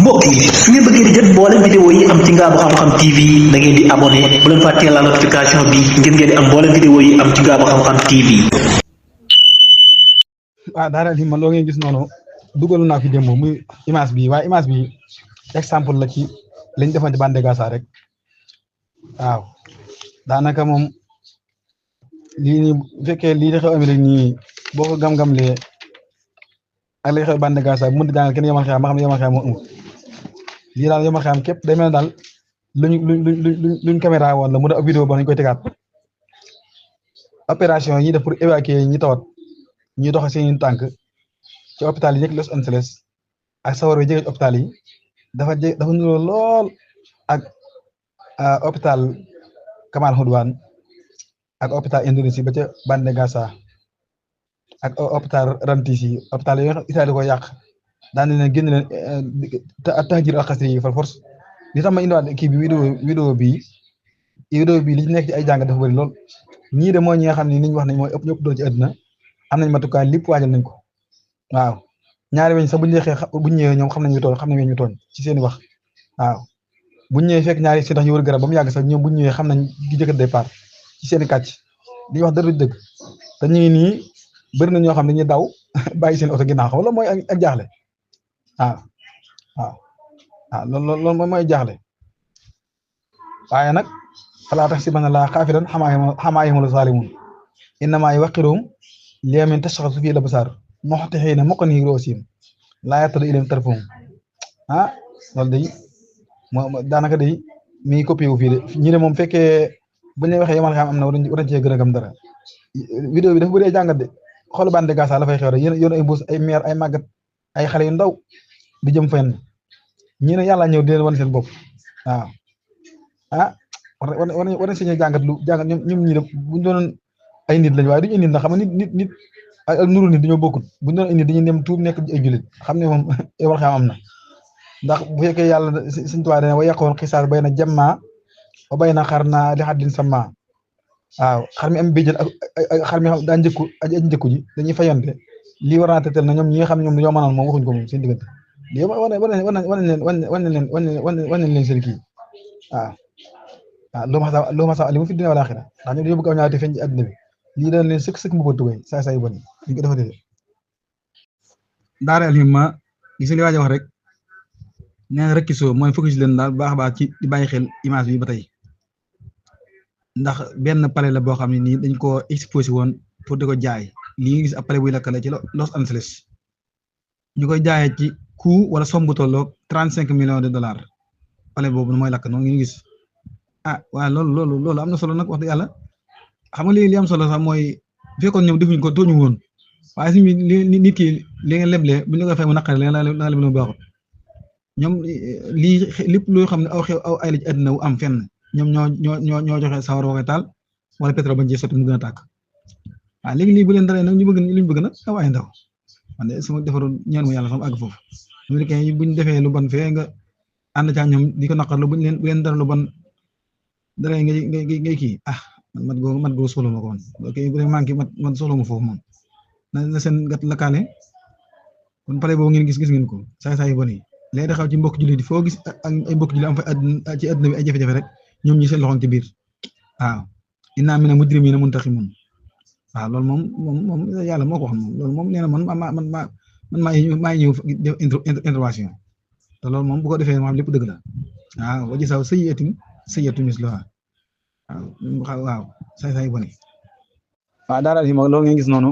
mbokk yi su ngeen bëggee di jot mboolem vidéo yi am ci Ngaabu Xam-Xam TV da ngeen di abonné bu leen fàttee la notification bi ngir ngeen di am mboolem vidéo yi am ci Ngaabu Xam-Xam TV. daara li man loo ngeen gis noonu dugal naa fi démb muy image bi waaye image bi exemple la ci liñ defoon ci bande Gaza rek waaw daanaka moom lii nii bu fekkee lii di xew Amérique nii boo ko gam-gamlee ak li xew bande Gaza bu mën di jàngal kenn yomal xeam ma xam ne yomal xeam moo amul lii daal yomal xeam képp day mel daal luñ caméra woon la mu def vidéo boo nañ koy tegaat opération yi def pour évacuer ñi tawat ñuy dox seen tànk ci hôpital yi nekk Los Angeles ak sawar wi jege hôpital yi dafa nuroo lool ak hôpital Kamal Houdwan ak hôpital Indonésie ba ca bande Gaza ak hôpital Rantisi hôpital yi nga xam Italie ko yàq daan leen génn leen tahjir al-qasri yi par force li tax ma indiwaat kii bi vidéo bii li ci nekk ci ay jàng dafa bëri lool ñii de mooy ñi nga xam ne ni ñu wax ne mooy ñëpp doon ci àddina am nañ matukaay lépp waajal nañ ko waaw ñaari weñ sax buñ ñëwee ñoom xam nañ ñu tooñ ci seen wax waaw buñ ñëwee fekk ñaari si tax yu wër garab ba mu yàgg sax ñoom buñ ñëwee xam nañ gi jëkkat départ ci seen kàcc di wax dara dëgg te ñu ngi nii bëri na ñoo xam ne dañuy daw bàyyi seen oto ginnaaw xam wala mooy ak jaaxle waaw loolu mooy jaaxle waaye nag falaa tahsabanna llaaha gaafilan ammaa ya'malu zaalimuun innamaa yu'akhiruhum liyawmin tashkhasu fiihi l-absaar muhti'iina muqni'ii ru'uusihim laa yartaddu ilayhim tarfuhum loolu day daanaka day mi ngi copié wu fii de ñi ne moom fekkee buñ lay waxee yomal xam am na war nañ cee gën a gëm dara vidéo bi dafa bëri ay jàngat de xool bande Gaza la fay xew rek yéen ay mbuus ay meer ay màggat ay xale yu ndaw di jëm fenn ñi ne yàlla ñëw di leen wan seen bopp waaw war nañ si ñuy jàngat ñoom ñi de buñ doon ay nit lañ waaye duñu ay nit ndax xam nga nit ak nuru nit dañoo bokkut buñ doon ay nit dañuy dem tuub nekk ay jullit xam ne moom yomal xam am na ndax bu fekkee yàlla suñu tubaab dana wa yaqoon xisaar bay na jamma ba bay na xar naa li xaddin sama waaw xar mi am béjjën ak xar mi xam daa njëkku aji njëkku ji dañuy fayonte lii war naa tetel na ñoom ñi nga xam ne ñoom dañoo mënoon moom waxuñ ko moom seen diggante lii wan leen seen kii waaw lu ma sa li mu fi dina wala xira ndax ñoom dañoo bëgg am ñaari feeñ ci àddina bi lii dañ leen sëkk mu bëtt bay saa yu bon yi ko defati daara alhimma gis li waaj a wax rek nee na rek soo mooy focus leen daal baax a baax ci di bàyyi xel image bi ba tey ndax benn palais la boo xam ne nii dañ ko exposé woon pour di ko jaay lii nga gis ab palais buy lakkale ci Los Angeles ñu koy jaayee ci coût wala somme bu tolloog 35 millions de dollars palais boobu mooy lakk noonu ngeen gis waaye loolu am na solo nag wax dëgg yàlla xam nga li am solo sax mooy fekkoon ñoom defuñ ko tooñu woon waaye suñu nit ki li nga leble bu ñu la koy fay mu naqare la leble lu baaxul ñoom lii lépp loo xam ne aw ay la ci àddina wu am fenn ñoom ñoo joxe sawar woo koy taal wala pétrole bañ cee sotti mu gën a tàkk waaw léegi lii bu leen daree nag ñu bëgg luñ bëgg nag waaye ndaw man de sama defaroon ñaan mu yàlla sama àgg foofu américain yi buñ defee lu bon fee nga ànd caa ñoom di ko naqarlu bu leen dara lu bon dara ngay kii mat goo soxla ma ko woon ok bu dee manqué man soxla ma foofu moom na seen gat lakkaale kon pare boobu ngeen gis ngeen ko saa yu bon yi léegi da xaw ci mbokk jullit foo gis ak ay mbokk jullit am fa ci àddina bi ay jafe-jafe rek ñoom ñi seen loxoon ci biir waaw innaa mina mujrimiina muntaqimuun waaw loolu moom yàlla moo ko wax moom loolu moom nee na man maa ñëw def intervention te loolu moom bu ko defee moom lépp dëgg la waaw wa jazaaa'u sayyi'atin misluhaa waaw saa yu bon yi waaw daara fi loolu ngeen gis noonu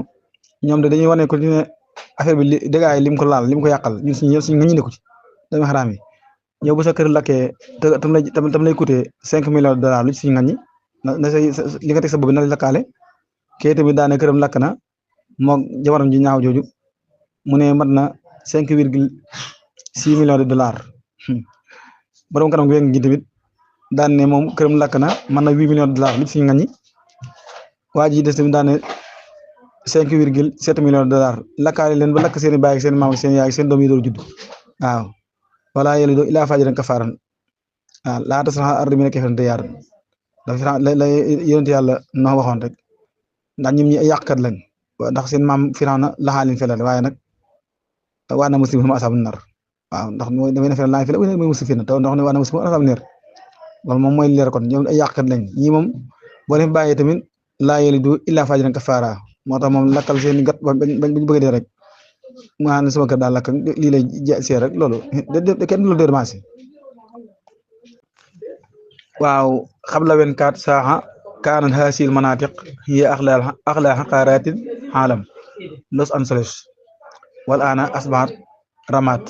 ñoom de dañuy wane ko ne affaire bi dégâts yi lim ko laal lim ko yàqal ñun suñu nga ñu ne ko ci dama xaraam yi yow bu sa kër lakkee tam lay coûter 5 millions de dollars lu ci suñu ngañ na li nga teg sa bopp na la lakkaale kii tamit daane këram lakk na moo jabaram ji ñaaw jooju mu ne mat na 5,6 millions de dollars borom kanam gi gi tamit daan ne moom këram lakk na man na 8 millions de dollars lu ci suñu ngañ waa ji des tamit daane 5,7 millions de dollars lakkaale leen ba lakk seen i baay ak seen maam ak seen yaay ak seen doom yi door judd waaw wala yalidu illaa faajiran kafaaran waaw laa tasraxal ardi mina kafiran dayyaaran dafa la yonent yàlla noo waxoon rek ndax ñoom ñi ay yàqkat lañ ndax seen maam Firawna laxaa leen felal waaye nag waa na muslim sama asaabu nar waaw ndax mooy damay defee laaj fi la mooy musu fi na taw ndox ne waa na musu am leer loolu moom mooy leer kon ñoom ay yàqkat lañ ñii moom boo leen bàyyee tamit laa yalidu illaa faajiran kafaara moo tax moom lakkal seen gat bañ bëgg dee rek mu xam ne sama kër daal lakk lii lay see rek loolu de kenn du la déranger waaw xabla 24 saaxa kaanat haasil manatiq hiya axlaa xaqaaraatil xaalam Los Angeles wal aana asbahat ramat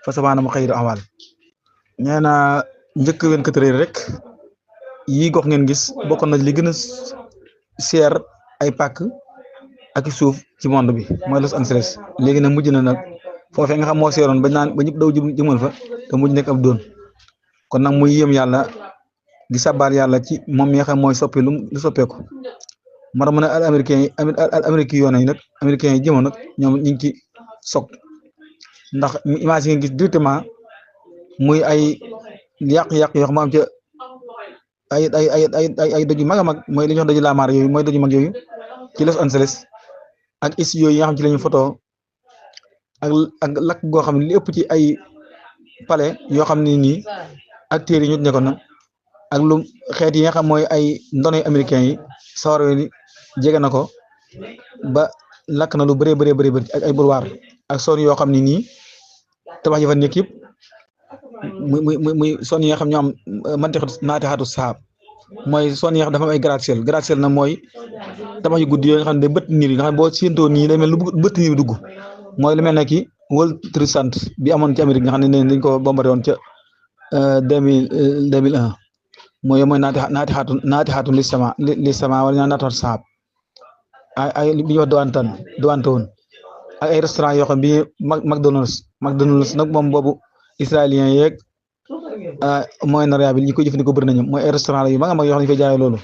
fa sabaana mu xëyru awal nee na njëkk 24 heures rek yii gox ngeen gis bokkoon na li gën a seer ay pàkk ak suuf ci monde bi mooy Los Angeles léegi nag mujj na nag foofee nga xam moo seeroon ba naan ba ñëpp daw jëmal fa te mujj nekk ab doon kon nag muy yéem yàlla di sabal yàlla ci moom mi nga xam mooy soppi lu soppeeku moo tax mu ne al américain yi al américain yoon yi nag américains yi jëmoon nag ñoom ñu ngi ci soog ndax image yi nga gis directement muy ay yàq-yàq yoo xam am ca ay doj yu mag a mag mooy li ñuy wax doju laamaar yooyu mooy doju mag yooyu ci Los Angeles ak is yooyu yi nga xam ci la ñu photo ak lakk goo xam ne li ëpp ci ay palais yoo xam ne nii acteurs yi ñu nekkoon na ak lu xeet yi nga xam mooy ay ndonoy américains yi sawar yi jege na ko ba lakk na lu bëree bëri ak ay boulevard ak zone yoo xam ne nii tabax yi fa nekk yëpp muy zone yi nga xam ñoo am naati xatu saab mooy zone yi nga xam dafa am ay gratte-ciel na mooy tabax yu guddi yooyu nga xam ne day bëtt niir yi nga xam boo séentoo nii day mel lu bëtt niir dugg mooy lu mel ne ki World Trade Center bi amoon ci Amérique nga xam ne dañ ko bombardé woon ca 2001 mooy naati xatu li sama wala naati xatu saab ay bi ñuy wax doante woon ak ay restaurant yoo xam bi McDonald's nag moom boobu israélien yeeg Moyen-Orient bi ñi koy jëfandikoo bëri na ñoom mooy ay restaurant la yu mag a mag yoo xam ne ñu fay jaayee loolu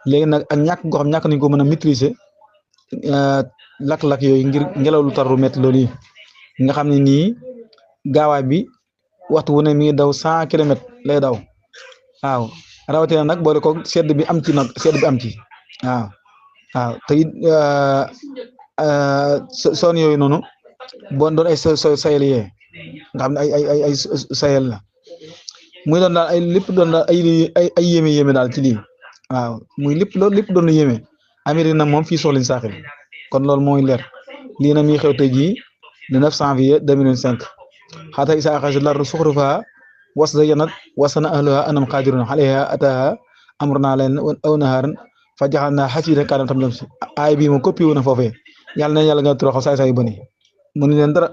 léegi nag ak ñàkk goo xam ñàkk nañu ko mën a maîtriser lakk-lakk yooyu ngir ngelaw lu tar lu métti loolu yi nga xam ne nii gaawaay bi waxtu wu ne mi ngi daw 100 kilomètres lay daw waaw rawatina nag boole ko sedd bi am ci waaw te it zone yooyu noonu boo doon ay sayel yee nga xam ne ay sayel la muy doon daal ay lépp doon daal ay yéeme daal ci lii waaw muy lépp loolu lépp doon na yéeme Amérique nag moom fii soxlañ saaxil kon loolu mooy leer lii nag mi xew tey jii le 9 janvier 2025 xaata isa axasi lardu suxrufa waszayanat wasana ahluha anam qadirun alayha ataha amruna leen aw naharan fa jaxalna xasiidan kaanam tam lam si aay bii moom copie wu na foofee yàlla na yàlla nga toroxal saay yu bëni mënu leen dara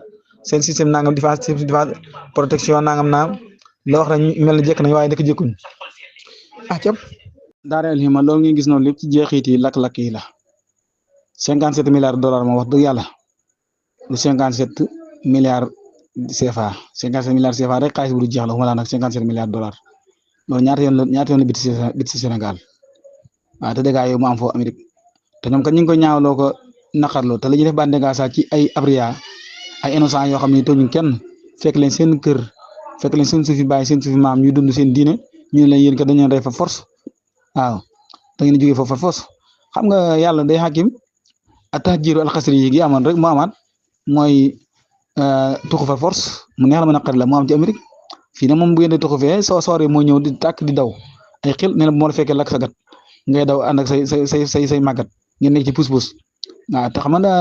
seen système nangam défense protection nangam naam loo wax nañ mel na jekk nañ waaye nekk jëkkuñ cap daareel xima loolu ngeen gis noonu lépp ci jeexit yi lakk-lakk yi la 57 milliards dollars moom wax dëgg yàlla lu 57 milliards CFA 57 milliards CFA rek xaalis bu du jeex la waxuma laa nag 57 milliards dollars loolu ñaata yoon la bit si Sénégal waaw te dégâts yooyu mu am foofu Amérique te ñoom kat ñu ngi koy ñaawloo ko naqarloo te la ñuy def ba dégâts sax ci ay abria ay innocent yoo xam ne tooñu kenn fekk leen seen kër fekk leen seen suufi baay seen suufi maam ñuy dund seen diine ñu ne leen yéen kat dañu leen rey fa force waaw da ngeen jógee foofu fa force xam nga yàlla day xakim at-tahjiiru al-qasri yi gi amoon rek mu amaat mooy tuxu fa force mu neex la ma naqari la mu am ci Amérique fii nag moom bu ngeen di tuxu fee soo sooree moo ñëw di tàkk di daw ay xel nee na bu ma la fekkee lakk sa gat ngay daw ànd ak say màggat ngeen nekk ci pousse waaw te xam nga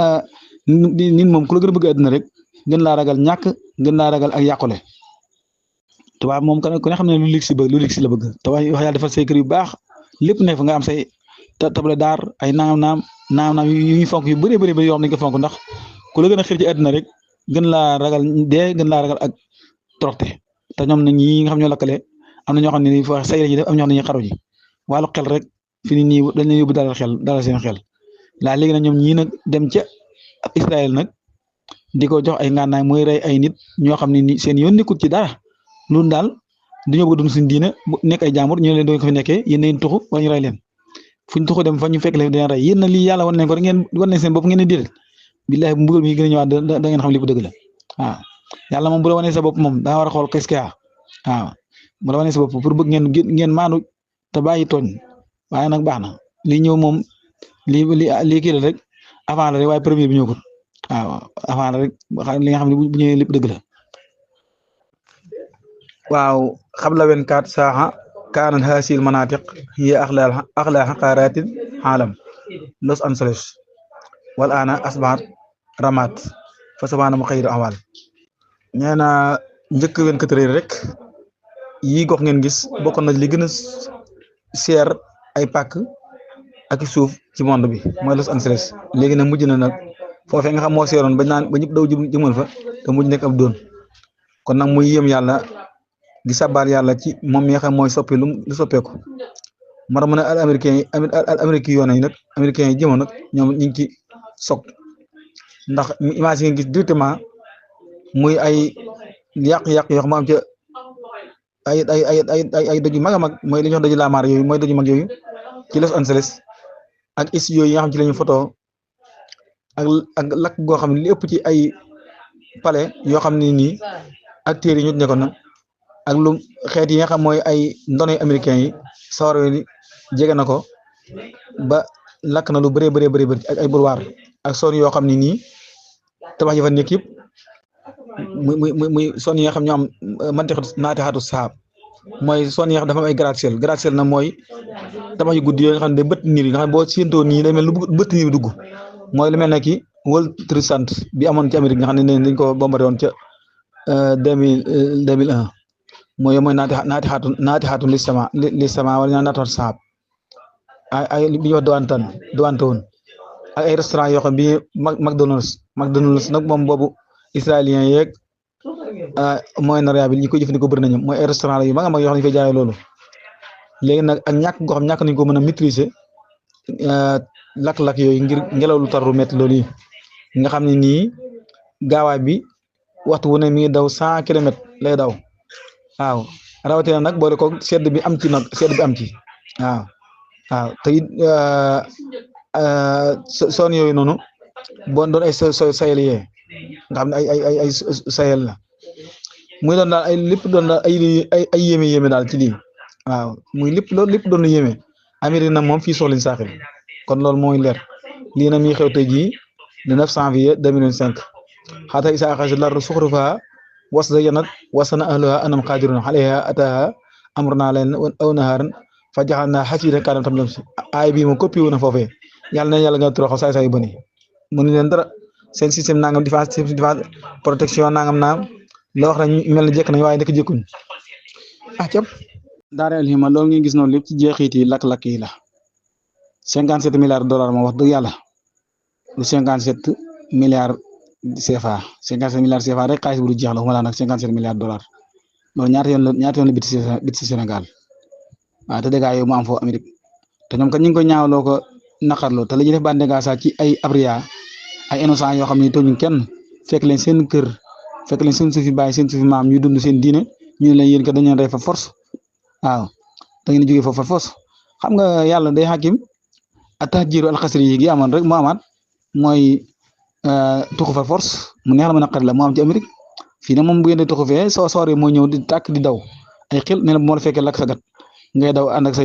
nit moom ku la gën a bëgg àddina rek gën laa ragal ñàkk gën laa ragal ak yàqule tubaab moom ku ne xam ne lu ligsi la bëgg te wax yàlla defal say kër yu baax lépp nekk fa nga am say table daar ay naam yu ñuy fonk yu bëree bëri yoo xam ne dañ ko fonk ndax ku la gën a xir ci àddina rek gën laa ragal dee gën laa ragal ak toroxte te ñoom nag ñi nga xam ñoo lakkale am na ñoo xam ne ni fa say la ñuy def am ñoo xam ne ñuy xaru ji wàllu xel rek fi ni nii dañ leen yóbbu dalal seen xel laa léegi nag ñoom ñii nag dem ca Israël nag di ko jox ay ngànnaay mooy rey ay nit ñoo xam ne ni seen yoon nekkul ci dara loolu daal dañoo bëgg dund suñu diine nekk ay jàmbur ñu leen doon ko fi nekkee yéen dañuy tuxu wala ñu rey leen fuñ tuxu dem fa ñu fekk leen dañuy rey yéen na lii yàlla wan leen ko rek ngeen wan leen seen bopp ngeen di déedéet billahi bu mbugal mi gën a ñëwaat da ngeen xam li bu dëgg la waaw yàlla moom bu la wanee sa bopp moom daa war a xool qu'est-ce qu'il y a waaw bu la wanee sa bopp pour bëgg ngeen maanu te bàyyi tooñ waaye nag baax na lii ñëw moom lii kii la rek avant la rek waaye premier bi ñëw ko waaw avant la rek li nga xam ne bu ñëwee lépp dëgg la waaw xabla 24 saaxa kaanat haasil manatiq hiya axla xaqaratil xaalam Los Angeles wal ana asbahat ramat fa sabana mu xayru awal nee na njëkk 24 heures rek yii gox ngeen gis bokkoon na li gën a seer ay pàkk ak suuf ci monde bi mooy Los Angeles léegi nag mujj na nag foofee nga xam moo seeroon ba naan ba ñëpp daw jëmal fa te mujj nekk ab doon kon nag muy yéem yàlla di sabal yàlla ci moom mi nga xam mooy soppi lu soppeeku moo tax mu ne al américain yi al américain yoon yi nag américains yi jëmoon nag ñoom ñu ngi ci soog ndax image yi nga gis directement muy ay yàq-yàq yoo xam am ca ay doj yu mag a mag mooy li ñuy wax doju laamaar yooyu mooy doju mag yooyu ci Los Angeles ak studio yi nga xam ci lañu photo ak lakk goo xam ne li ëpp ci ay palais yoo xam ne nii acteurs yi ñu nekkoon na ak lu xeet yi nga xam mooy ay ndonoy américains yi sawar yi jege na ko ba lakk na lu bëree bëri ak ay boulevard ak zone yoo xam ne nii tabax yi fa nekk yëpp muy zone yi nga xam ñoo am mantiqatu naatixatu saab mooy zone yi nga xam dafa am ay gratte-ciel na mooy tabax yu guddi yooyu nga xam ne day bëtt niir yi nga xam boo séentoo nii day mel lu bëtt niir dugg mooy lu mel ne ki World Trade Center bi amoon ci Amérique nga xam ne dañ ko bombardé woon ca 2001 mooy naatixatu li sama wala ñaa naatixatu saab ay bi ñuy wax doante woon ak ay restaurant yoo xam bi McDonald's nag moom boobu israélien yeeg Moyen-Orient bi ñi koy jëfandikoo bëri nañu mooy ay restaurant la yu mag a mag yoo xam ne ñu fay jaayee loolu léegi nag ak ñàkk goo xam ñàkk nañu ko mën a maîtriser lakk-lakk yooyu ngir ngelaw lu tar lu métti loolu yi nga xam ne nii gaawaay bi waxtu wu ne mi ngi daw 100 kilomètres lay daw waaw rawatina nag boole ko sedd bi am ci waaw te it zone yooyu noonu boo doon ay sayel yee nga xam ne ay sayel la muy doon daal ay lépp doon daal ay yéeme daal ci lii waaw muy lépp loolu lépp doon na yéeme Amérique nag moom fii soxliñ saaxil kon loolu mooy leer lii nag mi ngi xew tey jii le 9 janvier 2025 xaata isa axasi lardu suxrufa waszayanat wasana ahluha anam qadirun alayha ataha amruna leen aw naharan fa jaxalna xasiidan kaanat tamlam si aay bii moom copie wu na foofee yàlla na yàlla nga toroxal saay yu bëni mënu leen dara seen système nangam défense protection nangam naam loo wax nañ mel na jekk nañ waaye nekk jëkkuñ cap daara alhima loolu ngeen gis noonu lépp ci jeexit yi lakk-lakk yi la 57 milliards dollars moom wax dëgg yàlla lu 57 milliards CFA 57 milliards CFA rek xaalis bu du jeex la waxuma laa nag 57 milliards dollars loolu ñaata yoon la bit ci Sénégal waaw te dégâts yooyu mu am foofu Amérique te ñoom kat ñu ngi koy ñaawloo ko naqarloo te la ñuy def ba dégâts sax ci ay abria ay innocent yoo xam ne tooñu kenn fekk leen seen kër fekk leen seen suufi baay seen suufi maam ñu dund seen diine ñu ne leen yéen kat dañu leen rey fa force waaw da ngeen di jógee foofu fa force xam nga yàlla day xakim at-tahjiiru al-qasri yi gi amoon rek mu amaat mooy tuxu fa force mu neex la ma naqari la mu am ci Amérique fii nag moom bu ngeen di tuxu fee sooree moo ñëw di tàkk di daw ay xel ne la moo la fekkee lakk sa gat ngay daw ànd ak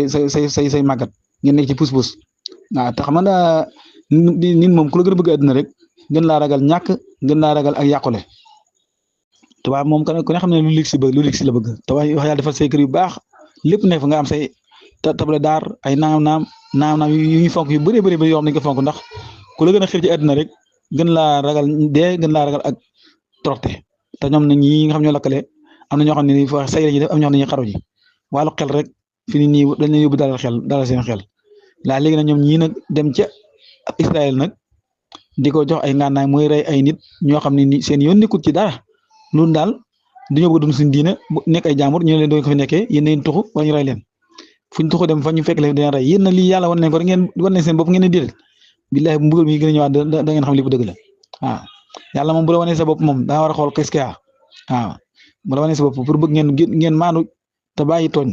say màggat ngeen nekk ci pousse waaw te xam nga nit moom ku la gën a bëgg àddina rek gën laa ragal ñàkk gën laa ragal ak yàqule tubaab moom ku ne xam ne lu ligsi la bëgg te wax yàlla defal say kër yu baax lépp nekk fa nga am say table daar ay naam yu ñu fonk yu bëree bëri yoo xam nañ ko fonk ndax ku la gën a xir ci àddina rek gën laa ragal dee gën laa ragal ak toroxte te ñoom nag ñi nga xam ñoo lakkale am na ñoo xam ne fa say la ñuy def am ñoo xam ne ñuy xaru ji wàllu xel rek fi ni nii dañ leen yóbbu dalal seen xel laa léegi nag ñoom ñii nag dem ca Israël nag di ko jox ay ngànnaay mooy rey ay nit ñoo xam ne ni seen yoon nekkul ci dara loolu daal dañoo bëgg a dund suñu diine nekk ay jàmbur ñu ne leen doon ko fi nekkee yéen ngeen tuxu wala ñu rey leen fuñ tuxu dem fa ñu fekk leen dina rey yéen nag lii yàlla wan leen ko rek ngeen wan leen seen bopp ngeen di déedéet billahi bu mbugal mi gën a ñëwaat da ngeen xam li bu dëgg la waaw yàlla moom bu la wanee sa bopp moom daa war a xool qu'est-ce qu'il y a waaw bu la wanee sa bopp pour bëgg ngeen maanu te bàyyi tooñ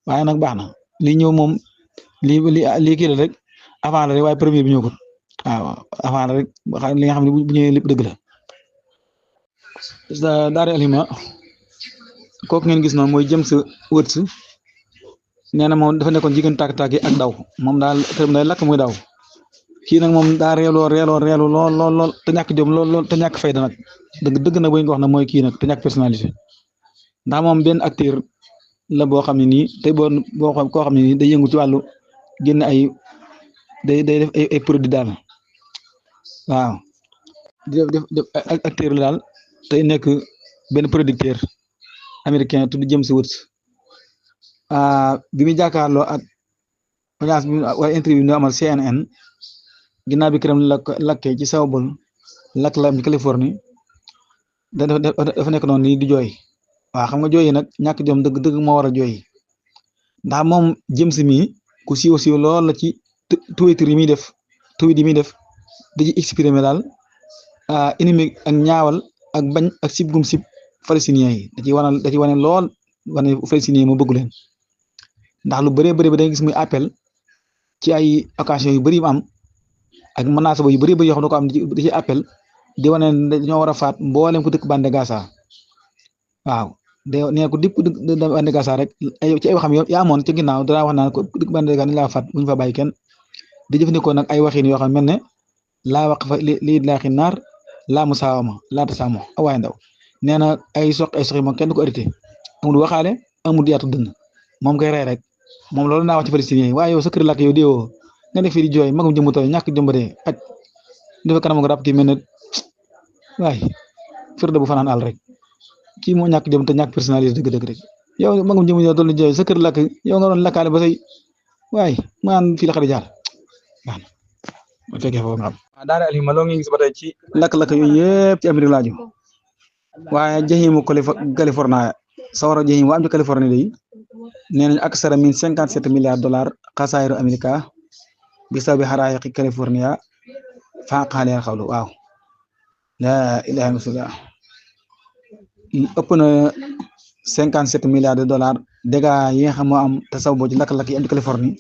waaye nag baax na lii ñëw moom lii kii la rek avant la rek waaye premier bi ñëw ko waaw avant la rek li nga xam ne bu ñëwee lépp dëgg la daara alima kooku ngeen gis noonu mooy jëm sa wët si nee na moom dafa nekkoon jigéen tàkk-tàkk yi ak daw moom daal tërëm day lakk muy daw kii nag moom daa reelu lool te ñàkk jom lool te ñàkk fayda nag dëgg nag bu ñu ko wax nag mooy kii nag te ñàkk personnalité ndax moom benn acteur la boo xam ne nii tey boo xam koo xam ne nii day yëngu ci wàllu génn ay day def ay produit daal waaw di def acteur la daal tey nekk benn producteur américain tudd James Woods bi muy jàkkaarloo ak audience bi wala interview bi ñu amal CNN ginnaaw bi këram lakkee ci sawbol lakk la Californie dafa nekk noonu nii di jooy waaw xam nga jooy yi nag ñàkk jom dëgg dëgg moo war a jooy ndax moom James mi ku siiw siiw lool la ci Twitter yi muy def tweet yi muy def di ci exprimer daal ennemi ak ñaawal ak bañ ak sib gum sib palestiniens yi da ci wane lool wane palestiniens yi mu bëgg leen ndax lu bëree bëri ba da nga gis muy appel ci ay occasion yu bëri yu am ak menace yu bëri bëri yoo xam ne ko am di ci appel di wane dañoo war a faat mboolem ku dëkk bande Gaza waaw de nee ko dëkk bande Gaza rek ci ay waxam yaa amoon ci ginnaaw danaa wax naan ko dëkk bande Gaza ni laa faat bu ñu fa bàyyi kenn di jëfandikoo nag ay waxin yoo xam mel ne laa wax fa lii laaxi naar laa mu saawama laata saamo awaay ndaw nee na ay soxi moom kenn du ko arrêté amul waxaale amul yaatu dënn moom koy rey rek moom loolu naa wax ci palestinien yi waaye yow sa kër làkk yow déewoo nga nekk fii di jooy magum jëmbu tooy ñàkk jëmbatee aj dafa kanam nga rab kii mel ne waay firde bu fanaan àll rek kii moo ñàkk jëm te ñàkk personnalité dëgg-dëgg rek yow magum jëmbu yow doon di jooy sa kër làkk yow nga doon lakkaale ba say waay maan fii la xari jaar baax na bu fekkee foofu nga xam daara alima loo ngi gis ba tey ci lakk-lakk yooyu yëpp ci Amérique laaju waaye jaximu Californie sawara jaxim wa am ci Californie day nee nañ aksara min 57 milliards dollars xasaayiru Amerika bi saw bi xaraayiqi California faqaaleel xawlu waaw laa ilaha illallah ëpp na 57 milliards de dollars dégâts yi nga xam moo am te saw boo ci lakk-lakk yi am ci Californie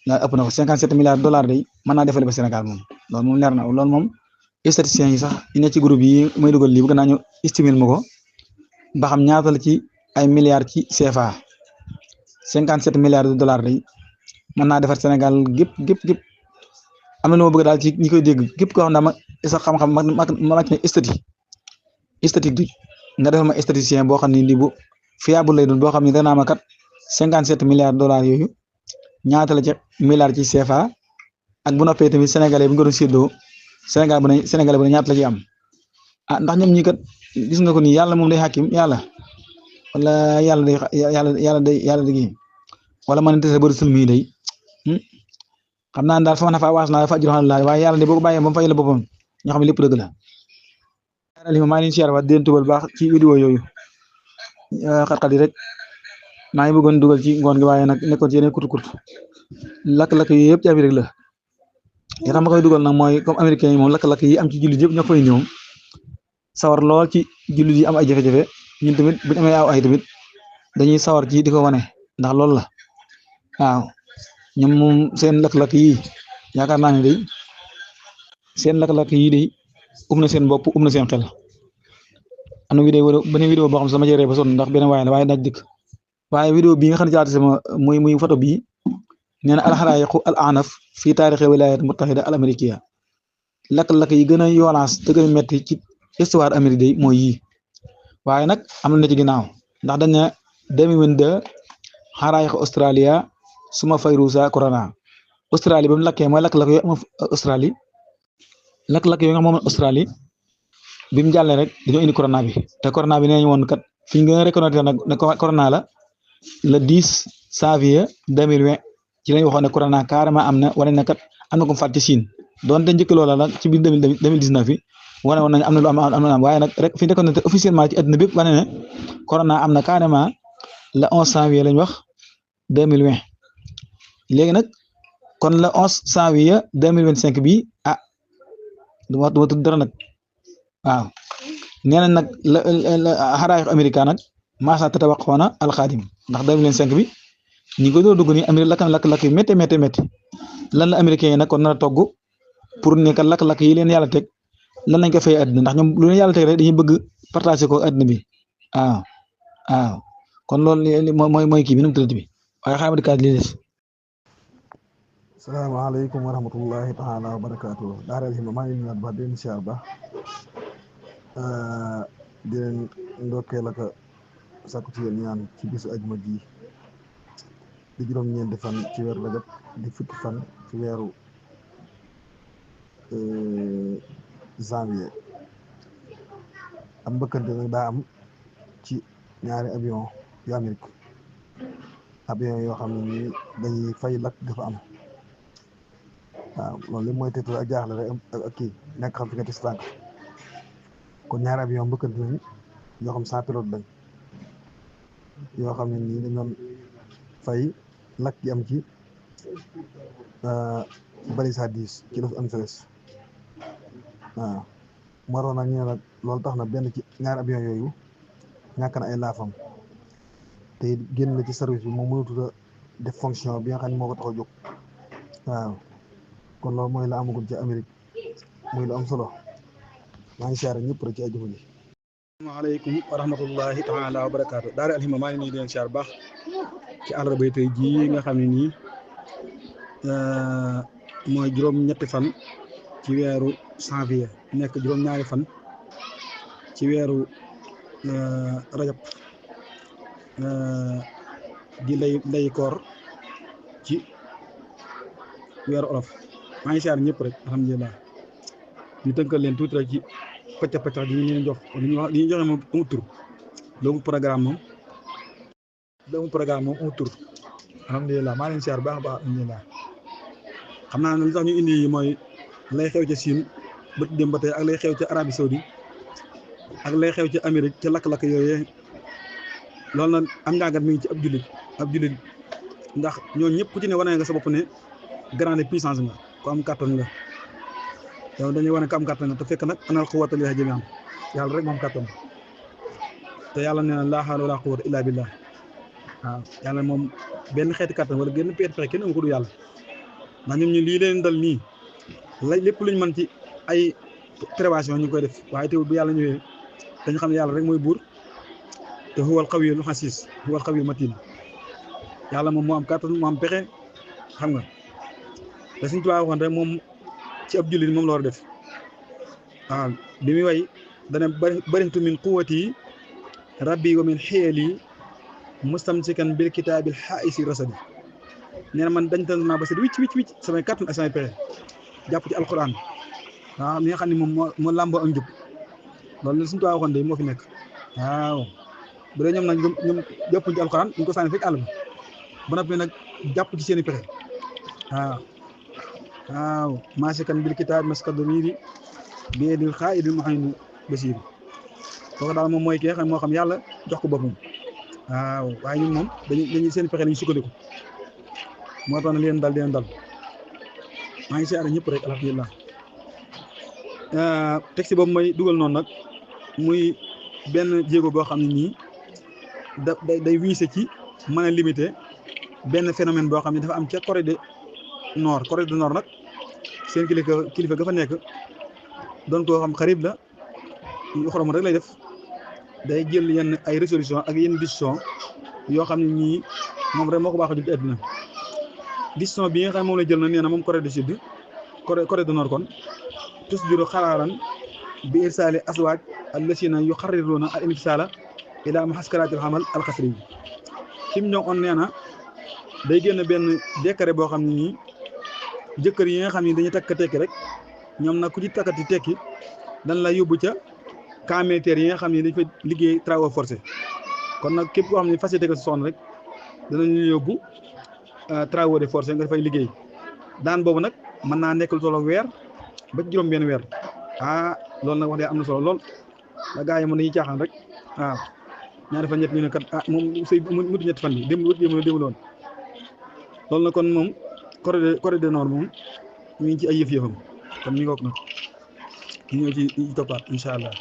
yaa ëpp na ko 57 milliards de dollars day mën naa defale ba Sénégal moom loolu moom leer na loolu moom statisticiens yi sax yi ne ci groupe yi may dugal lii bëgg naa ñu estimer ma ko ba xam ñaata la ci ay milliards ci CFA 57 milliards de dollars day mën naa defar Sénégal gépp am na lu ma bëgg daal ci ñi koy dégg gépp koo xam ne ma sax xam-xam ma wàcc ne statistique bi nga defal ma statisticien boo xam ne lii bu fiable lay doon boo xam ne danaa ma kat 57 milliards de dollars yooyu ñaata la ci milliards ci CFA ak bu noppee tamit sénégalais bi nga doon séddoo Sénégalais bu ne ñaata la ci am ndax ñoom ñi kat gis nga ko nii yàlla moom day xàkkim yàlla wala yàlla day wala man te sa bëri sul mii day xam naa daal fa na fa waas naa dafa ajur alhamdulilah waaye yàlla de boo ko bàyyee ba mu fay la boppam ñoo xam ne lépp dëgg la maa ngi leen siyaar waat di leen tubal baax ci vidéo yooyu xat-xat yi rek maa ngi bëggoon dugal ci ngoon gi waaye nag nekkoon ci yeneen kurtu lakk-lakk yi yëpp ci Amérique la li tax ma koy dugal nag mooy comme américains yi moom lakk-lakk yi am ci jullit yëpp ñoo fay ñëw sawar lool ci jullit yi am ay jafe-jafe ñun tamit buñu amee ay tamit dañuy sawar ci di ko wane ndax loolu la waaw ñoom moom seen lakk-lakk yi yaakaar naa ne day seen lakk-lakk yi day na seen bopp na seen xel am na beneen vidéo boo xam sama jëree ba sonn ndax benn waaye la waaye daaj dëkk waaye vidéo bii nga xam ne jaate sama muy photo bii nee na alxaraayiqu al anaf fii taarixi wilayat mutahida al amérikiya lakk-lakk yi gën a yoolaas te gën a metti ci histoire Amérique day mooy yii waaye nag am na ci ginnaaw ndax dañ ne 2022 xaraayiqu Australia suma fayrusa corona Australie ba mu lakkee mooy lakk-lakk yooyu am Australie lakk-lakk yooyu nga xam moom Australie bi mu jàllee rek dañoo indi corona bi te corona bi nee nañu woon kat fi ñu gën a reconnaître nag ne corona la le 10 janvier 2020 ci lañ waxoon ne corona carrément am na wane na kat am na ko faat ci Chine donte njëkk loola nag ci biir 2019 bi wane woon nañ am na lu am waaye nag rek fi ñu reconnaître officiellement ci àdduna bépp wane ne corona am na carrément le 11 janvier lañ wax 2020 léegi nag kon le 11 janvier 2025 bi du ma tudd dara nag waaw nee nañ nag la xaraayiqu Amérique nag maasa tatawaqoona alxaadim ndax 2025 bi ñi ko doon dugg nii Amérique lakk yi métti lan la américains yi nag kon nar a togg pour ne que lakk-lakk yi leen yàlla teg lan lañ ko fay àddina ndax ñoom lu leen yàlla teg rek dañuy bëgg partager ko àddina bi waaw kon loolu mooy kii bi nu mu tuddati bi waaye xaaral ma di kaat li des. salaamaaleykum wa rahmatullahi taala wa barakaatu daara Alhimma maa ngi nuyuwaat ba di leen siyaar ba di leen ndokkeel ak sàkku ci yéen ñaan ci bisu ajuma ji di juróom-ñeenti fan ci weeru rajab di fukki fan ci weeru janvier am mbëkkante nag daa am ci ñaari avion yu Amérique avion yoo xam ne nii dañuy fay lakk dafa am waaw loolu li mooy teetul ak jaaxle rek ak kii nekk xam fi nga tis tànk kon ñaari avion mbëkkante nañ yoo xam 100 pilote lañ yoo xam ne nii dañ doon fay lakk yi am ci balisa 10 ci Los Angeles waaw maroon nag ñu ne nag loolu tax na benn ci ñaari avion yooyu ñàkk na ay laafam te génn na ci service bi moom mënatut a def fonction bi nga xam ne moo ko tax a jóg waaw kon loolu mooy la amagul ci Amérique muy lu am solo maa ngi siyaare ñëpp rek ci ajuma ji. asalaamaaleykum wa rahmatullahi taala wa barakaatu daara alhimma maa ngi nii di leen siyaar baax ci àllarba tey jii nga xam ne nii mooy juróom-ñetti fan ci weeru janvier nekk juróom-ñaari fan ci weeru rajab di lay koor ci weeru olof maa ngi siyaar ñëpp rek alhamdulilah ñu tënkal leen tuuti rek ci paccax di ñu leen jox li ñuy joxe moom amul tur loolu programme moom amul tur alhamdulilah maa leen siyaar baax a baax alhamdulilah xam naa ne li tax ñu indi yi mooy lay xew ca Chine bët dem ba tey ak lay xew ca Arabie Saoudi ak lay xew ca Amérique ca lakk-lakk yooyu loolu nag am njàngat mi ngi ci ab jullit ndax ñooñu ñëpp ku ci ne wane nga sa bopp ne grande puissance nga ku am kàttan nga yow dañuy wane ko am kàttan nga te fekk nag anal quwwata lillahi jamii'an yàlla rek moom kàttan te yàlla nee na laa hawla wala quwwata illa billah waaw yàlla moom benn xeeti kàttan wala genn pexe kenn amu ko du yàlla ndax ñun ñu lii leen dal nii lépp luñ mën ci ay prévention ñu ngi koy def waaye teewul bu yàlla ñëwee dañu xam ne yàlla rek mooy buur te huwal qawiyyul aziz huwal qawiyyul matin yàlla moom moo am kàttan moo am pexe xam nga te suñu tubaab waxoon rek moom ci ab jullit moom la war a def waaw bi muy way dana barintu min quwwati rabbi wa min xiyali mustamsikan bil kitaabil xaa'isi rasadi nee na man dañ tan naa ba set wicc samay kàttan ak samay pexe jàpp ci alquran waaw mi nga xam ne moom moo làmboo ak njub loolu la suñu tubaab waxoon de moo fi nekk waaw bu dee ñoom nag ñoom jàppuñ ci alquran ñu ko sànni fekk àll ba noppi nag jàpp ci seen i pexe waaw maasikan bil kitaab maskadoriiri biedil xaa'idil muhaymin basiir kooku daal moom mooy ki nga xam moo xam yàlla jox ko boppam waaw waaye ñun moom dañuy seen pexe lañu sukkandiku moo tax na leen dal maa ngi siyaare ñëpp rek alhamdulilah texte boobu may dugal noonu nag muy benn jéego boo xam ne nii day wiise ci mën a limiter benn phénomène boo xam ne dafa am ca Corée du Nord nag seen kilifa ga fa nekk doon koo xam xarib la xorom rek lay def day jël yenn ay résolution ak yenn décision yoo xam ne nii moom rek moo ko baax a jël ci àddina décision bi nga xam ne moom la jël na nee na moom Corée du Sud Corée du Nord kon tusdiru xaraaran bi irsaali aswaaj allasina yuxarriruuna al infisaala ila muhaskaratil xamal alxasri yi Kim Jong Un nee na day génn benn décret boo xam ne nii jëkkër yi nga xam ne dañuy takk tekki rek ñoom nag ku ci takkati tekki dañ la yóbbu ca camp militaire yi nga xam ne dañ fa liggéey travaux forcés kon nag képp koo xam ne facilité ko si soxna rek danañu yóbbu travaux de force nga fay liggéey daan boobu nag mën naa nekk lu tollook weer ba juróom benn weer loolu nag wax dëgg am na solo lool la gaa yi mën dañuy caaxaan rek waaw ñaari fan ñett ñu ne kat moom sëy mutu ñetti fan bi démb loon loolu nag kon moom Corée du Nord moom ñu ngi ci ay yëf-yëfam kon ñu ngoog nag ñu ñëw ci toppaat incha allah